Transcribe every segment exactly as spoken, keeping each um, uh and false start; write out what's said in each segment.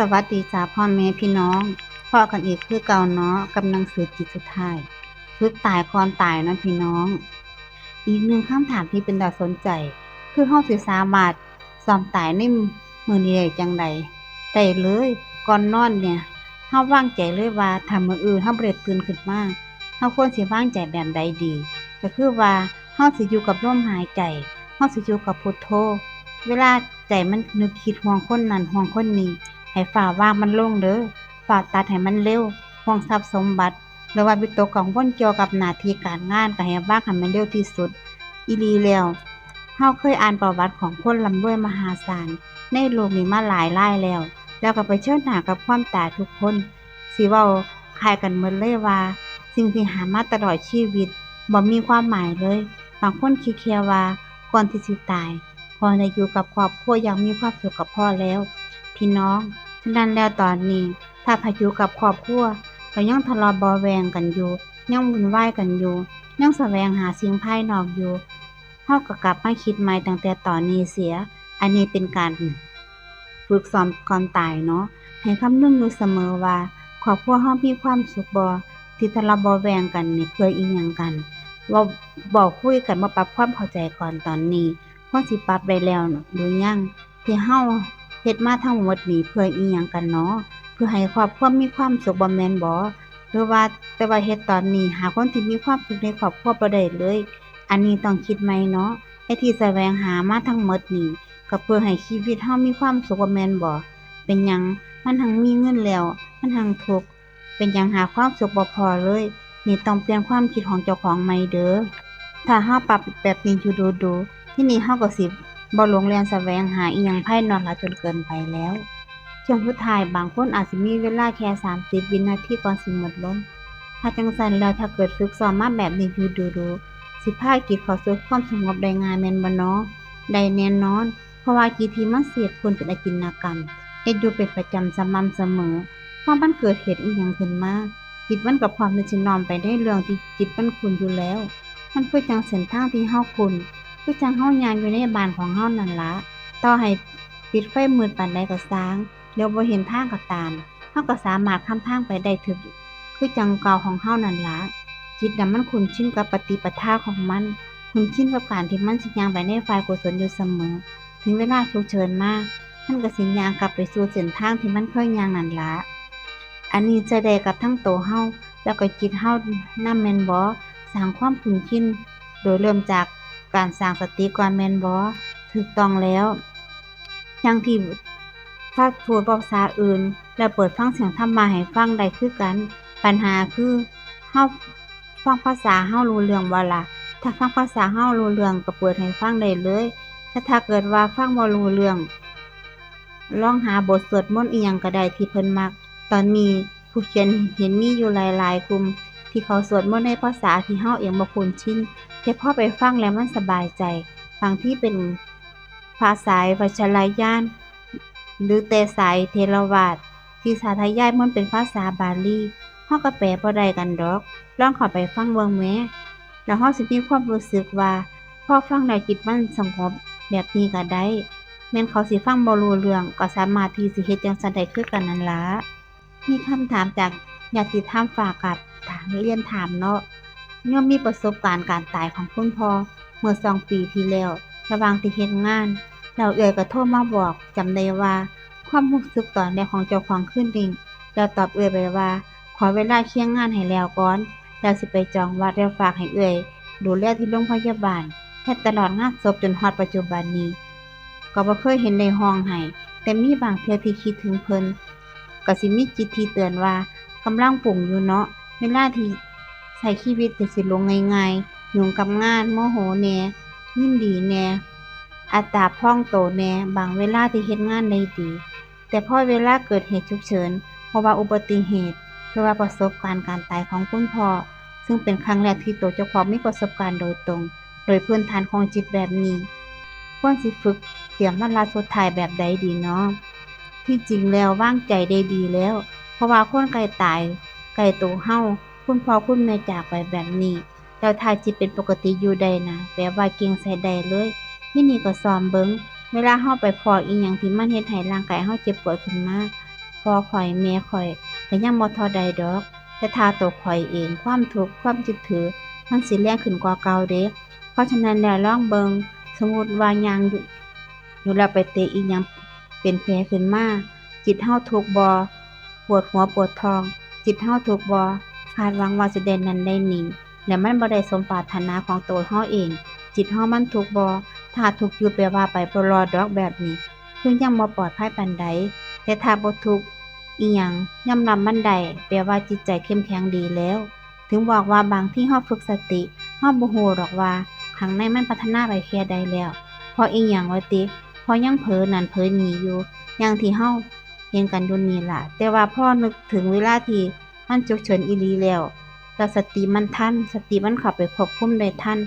สวัสดีจ้าพ่อแม่พี่น้อง พ้อกันอีกคือเก่าเนาะ กับหนังสือจิตสุดท้าย ฝึกตายก่อนตายเนาะพี่น้อง อีกหนึ่งคำถามที่เป็นตาสนใจ คือเฮาสิสามารถซ้อมตายในมื้อนี้ได้จั่งใด ได้เลย ก่อนนอนเนี่ย เฮาวางใจเลยว่าถ้ามื้ออื่นเฮาบ่ได้ตื่นขึ้นมา เฮาควรสิวางใจแบบใดดี ก็คือว่าเฮาสิอยู่กับลมหายใจ เฮาสิอยู่กับพุทโธ เวลาใจมันนึกคิดห่วงคนนั้นห่วงคนนี้ ให้ฟ้าววางมันลงเด้อ ฟ้าวตัดให้มันเร็ว ห่วงทรัพย์สมบัติ หรือว่าวิตกกังวลเกี่ยวกับหน้าที่การงาน ก็ให้วางให้มันเร็วที่สุด อีหลีแล้ว เฮาเคยอ่านประวัติของคนร่ำรวยมหาศาลในโลกนี้มาหลายรายแล้ว แล้วก็เผชิญหน้ากับความตายทุกคน สิเว้าคล้ายกันหมดเลยว่า สิ่งที่หามาตลอดชีวิตบ่มีความหมายเลย บางคนคิดแค่ว่าก่อนที่สิตาย ขอให้ได้อยู่กับครอบครัวอย่างมีความสุขก็พอแล้ว พี่น้อง ฉะนั้นแล้วตอนนี้ ถ้าพาอยู่กับครอบครัว ก็ยังทะเลาะเบาะแว้งกันอยู่ ยังวุ่นวายกันอยู่ ยังแสวงหาสิ่งภายนอกอยู่ เฮาก็กลับมาคิดใหม่ตั้งแต่ตอนนี้เสีย อันนี้เป็นการฝึกซ้อมก่อนตายเนาะ ให้คำนึงอยู่เสมอว่า ครอบครัวเฮามีความสุขบ่ ที่ทะเลาะเบาะแว้งกันนี่เพื่ออิหยังกัน เว้า เว้าคุยกัน มาปรับความเข้าใจก่อนตอนนี้ ควรสิปรับได้แล้วหรือยัง ที่เฮาเฮ็ดมาทั้งหมดนี่เพื่ออิหยังกันเนาะ เพื่อให้ครอบครัวมีความสุขบ่แม่นบ่ หรือว่าแต่ว่าเฮ็ดตอนนี้หาคนที่มีความสุขในครอบครัวบ่ได้เลย อันนี้ต้องคิดใหม่เนาะ ไอ้ที่แสวงหามาทั้งหมดนี่ ก็เพื่อให้ชีวิตเฮามีความสุขบ่แม่นบ่ เป็นหยังมันหั้งมีเงินแล้ว มันหั้งทุกข์ เป็นหยังหาความสุขบ่พ้อเลย นี่ต้องเปลี่ยนความคิดของเจ้าของใหม่เด้อ ถ้าเฮาปรับแบบนี้อยู่ดูๆ ทีนี้เฮาก็สิบ่หลงแล่นแสวงหาอิหยังภายนอกหลายจนเกินไปแล้ว ช่วงสุดท้ายบางคนอาจสิมีเวลาแค่สามสิบวินาทีก่อนสิหมดลม ถ้าจั่งซั้นแล้วถ้าเกิดฝึกซ้อมมาแบบนี้อยู่ดูๆ สิพาจิตเข้าสู่ความสงบได้ง่ายแม่นบ่น้อ ได้แน่นอน เพราะว่าจิตที่มันเสพคุณเป็นอจินตกรรม เฮ็ดอยู่เป็นประจำสม่ำเสมอ พอมันเกิดเหตุอิหยังขึ้นมา จิตมันก็พร้อมที่สิน้อมไปในเรื่องที่จิตมันคุ้นอยู่แล้ว มันคือจั่งเส้นทางที่เฮาคุ้น คือจั่งเฮาย่างอยู่ในบ้านของเฮานั่นละ ต่อให้ปิดไฟมืดปานใดก็ซ่าง เหลียวบ่เห็นทางก็ตาม เฮาก็สามารถค้ำทางไปได้ถืก คือจั่งเก่าของเฮานั่นละ จิตน่ะมันคุ้นชินกับปฏิปทาของมัน คุ้นชินกับการที่มันสิย่างไปในฝ่ายกุศลอยู่เสมอ ถึงเวลาฉุกเฉินมา มันก็สิย่างกลับไปสู่เส้นทางที่มันเคยย่างนั่นละ อันนี้ใช้ได้กับทั้งโตเฮา แล้วก็จิตเฮานำแม่นบ่ สร้างความคุ้นชิน โดยเริ่มจากการสร้างสติก่อนแม่นบ่ ถูกต้องแล้ว อย่างที่พระพูดภาษาอื่น แล้วเปิดฟังเสียงธรรมะให้ฟังได้คือกัน ปัญหาคือ เฮาฟังภาษาเฮารู้เรื่องบ่ล่ะ ถ้าฟังภาษาเฮารู้เรื่องก็เปิดให้ฟังได้เลย แต่ถ้าเกิดว่าฟังบ่รู้เรื่อง ลองหาบทสวดมนต์อิหยังก็ได้ที่เพิ่นมัก ตอนนี้ผู้เขียนเห็นมีอยู่หลายๆกลุ่ม ที่เขาสวดมนต์ในภาษาที่เฮาเองบ่คุ้นชิน แต่พอไปฟังแล้วมันสบายใจ บางทีเป็นพระสายวัชรยาน หรือแต่สายเถรวาท ที่สาธยายมนต์เป็นภาษาบาลี เฮาก็แปลบ่ได้กันดอก ลองเข้าไปฟังเบิ่งแหม แล้วเฮาสิมีความรู้สึกว่า พอฟังแล้วจิตมันสงบแบบนี้ก็ได้ แม่นเขาสิฟังบ่รู้เรื่อง ก็สามารถที่สิเฮ็ดจั่งซั้นได้คือกันนั่นล่ะ มีคำถามจากญาติธรรมฝากกับถาม เรียนถามเนาะ โยมมีประสบการณ์การตายของคุณพ่อเมื่อสองปีที่แล้ว ระหว่างที่เฮ็ดงาน แล้วเอื้อยก็โทรมาบอก จำได้ว่าความรู้สึกตอนแรกของเจ้าของคือนิ่ง แล้วตอบเอื้อยไปว่า ขอเวลาเคลียร์งานให้แล้วก่อน แล้วสิไปจองวัดแล้วฝากให้เอื้อยดูแลที่โรงพยาบาล เฮ็ดตลอดงานศพจนฮอดปัจจุบันนี้ ก็บ่เคยเห็นได้ฮ้องไห้ แต่มีบางเทื่อที่คิดถึงเพิ่น ก็สิมีจิตที่เตือนว่ากำลังปรุงอยู่เนาะ เวลาที่ใช้ชีวิตก็สิหลงง่ายๆ ยุ่งกับงาน โมโหแหน่ ยินดีแหน่ อัตตาพองโตแหน่ บางเวลาที่เฮ็ดงานได้ดี แต่พอเวลาเกิดเหตุฉุกเฉิน เพราะว่าอุบัติเหตุ หรือว่าประสบการณ์การตายของคุณพ่อ ซึ่งเป็นครั้งแรกที่ตัวเจ้าของมีประสบการณ์โดยตรง โดยพื้นฐานของจิตแบบนี้ ควรสิฝึกเตรียมวาระสุดท้ายแบบใดดีเนาะ ที่จริงแล้ววางใจได้ดีแล้ว เพราะว่าคนใกล้ตาย ใกล้ตัวเฮา คุณพ่อคุณแม่จากไปแบบนี้ แล้วถ้าจิตเป็นปกติอยู่ได้นะ แบบว่าเก่งใช้ได้เลย ทีนี้ก็ซ้อมเบิ่ง เวลาเฮาไปพ้ออิหยังที่มันเฮ็ดให้ร่างกายเฮาเจ็บปวดขึ้นมา พ่อข้อยแม่ข้อยก็ยังบ่เท่าใดดอก แต่ถ้าโตข้อยเอง ความทุกข์ความยึดถือมันสิแรงขึ้นกว่าเก่าเด้ เพราะฉะนั้นแล้วลองเบิ่ง สมมุติว่าย่างอยู่ อยู่แล้วไปเตะอีหยังเป็นแผลขึ้นมา จิตเฮาทุกข์บ่ ปวดหัวปวดท้อง จิตเฮาทุกข์บ่ คาดหวังว่าสิได้นั่นได้นี่ แล้วมันบ่ได้สมปรารถนาของโตเฮาเอง จิตเฮามันทุกข์บ่ ถ้าทุกข์อยู่แปลว่าไปบ่รอดดอกแบบนี้ คือยังบ่ปลอดภัยปานใด แต่ถ้าบ่ทุกข์อีหยัง ยอมรับมันได้ แปลว่าจิตใจเข้มแข็งดีแล้ว ถึงบอกว่าบางทีเฮาฝึกสติ เฮาบ่ฮู้ดอกว่าข้างในมันพัฒนาไปแค่ใดแล้ว เพราะอีหยังว่าติ เพราะยังเผลอนั่นเผลอนี่อยู่ อย่างที่เฮาเห็นกันอยู่นี่ล่ะ แต่ว่าพอนึกถึงเวลาที่มันฉุกเฉินอีหลีแล้ว แล้วสติมันทัน สติมันเข้าไปควบคุมได้ทัน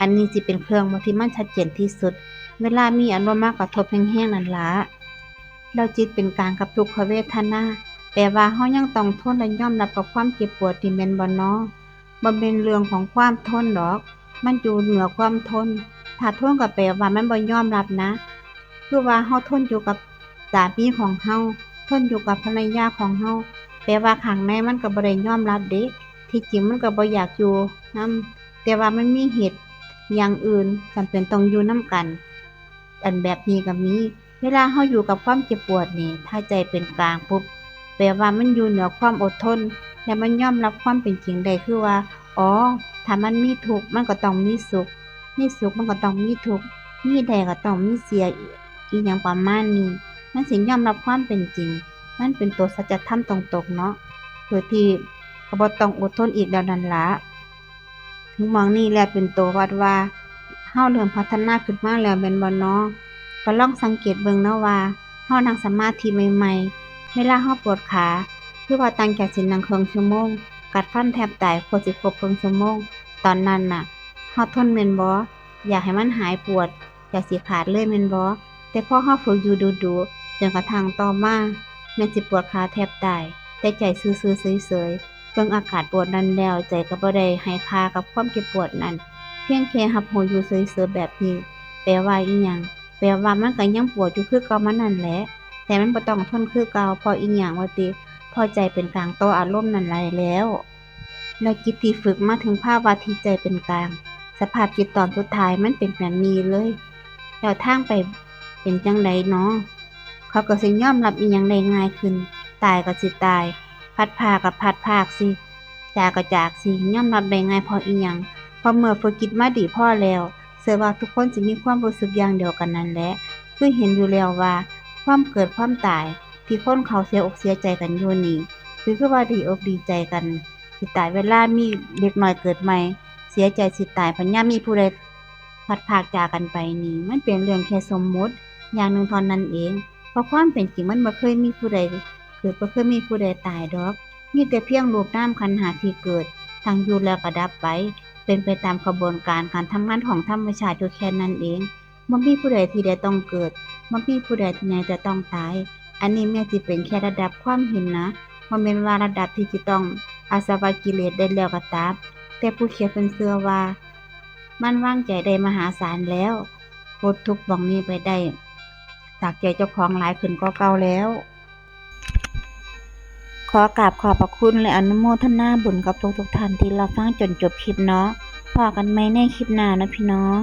อันนี้สิเป็นเครื่องบ่ที่มันชัดเจนที่สุด เวลามีอารมณ์มากระทบแฮงๆนั่นล่ะ แล้วจิตเป็นกลางกับทุกขเวทนา แปลว่าเฮายังต้องทนและยอมรับกับความเจ็บปวดนี่แม่นบ่น้อ บ่แม่นเรื่องของความทนดอก มันอยู่เหนือความทน ถ้าทนก็แปลว่ามันบ่ยอมรับนะ คือว่าเฮาทนอยู่กับสามีของเฮา ทนอยู่กับภรรยาของเฮา แปลว่าข้างในมันก็บ่ได้ยอมรับเด้ ที่จริงมันก็บ่อยากอยู่นำ แต่ว่ามันมีเหตุอย่างอื่นจำเป็นต้องอยู่นำกัน อันแบบนี้ก็มี เวลาเฮาอยู่กับความเจ็บปวดนี่ ถ้าใจเป็นกลางปุ๊บ แปลว่ามันอยู่เหนือความอดทน และมันยอมรับความเป็นจริงได้ คือว่า อ๋อ ถ้ามันมีทุกข์ มันก็ต้องมีสุข มีสุข มันก็ต้องมีทุกข์ มีได้ก็ต้องมีเสีย อีหยังประมาณนี้ มันสิยอมรับความเป็นจริง มันเป็นตัวสัจธรรมตรงๆเนาะ โดยที่ก็บ่ต้องอดทนอีกแล้วนั่นล่ะ ถึงหม่องนี้แล้วเป็นตัววัดว่า เฮาเริ่มพัฒนาขึ้นมาแล้วแม่นบ่น้อ ก็ลองสังเกตเบิ่งเนาะว่า เฮานั่งสมาธิใหม่ๆ เวลาเฮาปวดขา คือว่าตั้งใจสินั่งครึ่งชั่วโมง กัดฟันแทบตาย กว่าสิครบครึ่งชั่วโมง ตอนนั้นน่ะ เฮาทนแม่นบ่ อยากให้มันหายปวด อยากสิขาดเลยแม่นบ่ แต่พอเฮาฝึกอยู่ดุๆ จนกระทั่งต่อมา แม่นสิปวดขาแทบตาย แต่ใจซื่อๆ เฉยๆ เบิ่งอาการปวดนั้นแล้ว ใจก็บ่ได้ให้ค่ากับความเจ็บปวดนั้น เพียงแค่รับรู้อยู่เฉยๆ แบบนี้ แปลว่าอีหยัง แปลว่ามันก็ยังปวดอยู่คือเก่ามันนั่นแหละ แต่มันบ่ต้องทนคือเก่า เพราะอีหยังว่าติ เพราะใจเป็นกลางต่ออารมณ์นั้นได้แล้ว แล้วจิตที่ฝึกมาถึงภาวะที่ใจเป็นกลาง สภาพจิตตอนสุดท้ายมันเป็นแบบนี้เลย แล้วทางไปเป็นจั่งใดน้อ เขาก็สิยอมรับอีหยังได้ง่ายขึ้น ตายก็สิตาย พลัดพรากก็พลัดพรากสิ จากก็จากสิ ยอมรับได้ง่ายเพราะอีหยัง เพราะเมื่อฝึกจิตมาดีพอแล้ว เชื่อว่าทุกคนสิมีความรู้สึกอย่างเดียวกันนั่นแหละ คือเห็นอยู่แล้วว่า ความเกิดความตาย ที่คนเขาเสียอกเสียใจกันอยู่นี่ คือ คือว่าดีอกดีใจกัน สิตายเวลามีเด็กน้อยเกิดใหม่ เสียใจสิตาย พันยามมีผู้ใดพลัดพรากจากกันไปนี่ มันเป็นเรื่องแค่สมมุติ อย่างหนึ่งเท่านั้นเอง เพราะความเป็นจริงมันบ่เคยมีผู้ใดเกิด บ่เคยมีผู้ใดตายดอก มีแต่เพียงรูปนามขันธ์ห้าที่เกิด ตั้งอยู่แล้วก็ดับไป เป็นไปตามขบวนการการทำงานของธรรมชาติอยู่แค่นั้นเอง บ่มีผู้ใดที่ใดต้องเกิด บ่มีผู้ใดที่ใดจะต้องตาย อันนี้แม่นสิเป็นแค่ระดับความเห็นนะ บ่แม่นว่าระดับที่สิต้องอาสวะกิเลสได้แล้วก็ตาม แต่ผู้เขียนเพิ่นเชื่อว่า มันวางใจได้มหาศาลแล้ว ปลดทุกข์หม่องนี้ไปได้ จากใจเจ้าของหลายขึ้นกว่าเก่าแล้ว ขอกราบขอบพระคุณและอนุโมทนาบุญกับทุกๆท่านที่รับฟังจนจบคลิปเนาะ พ้อกันใหม่ในคลิปหน้านะพี่น้อง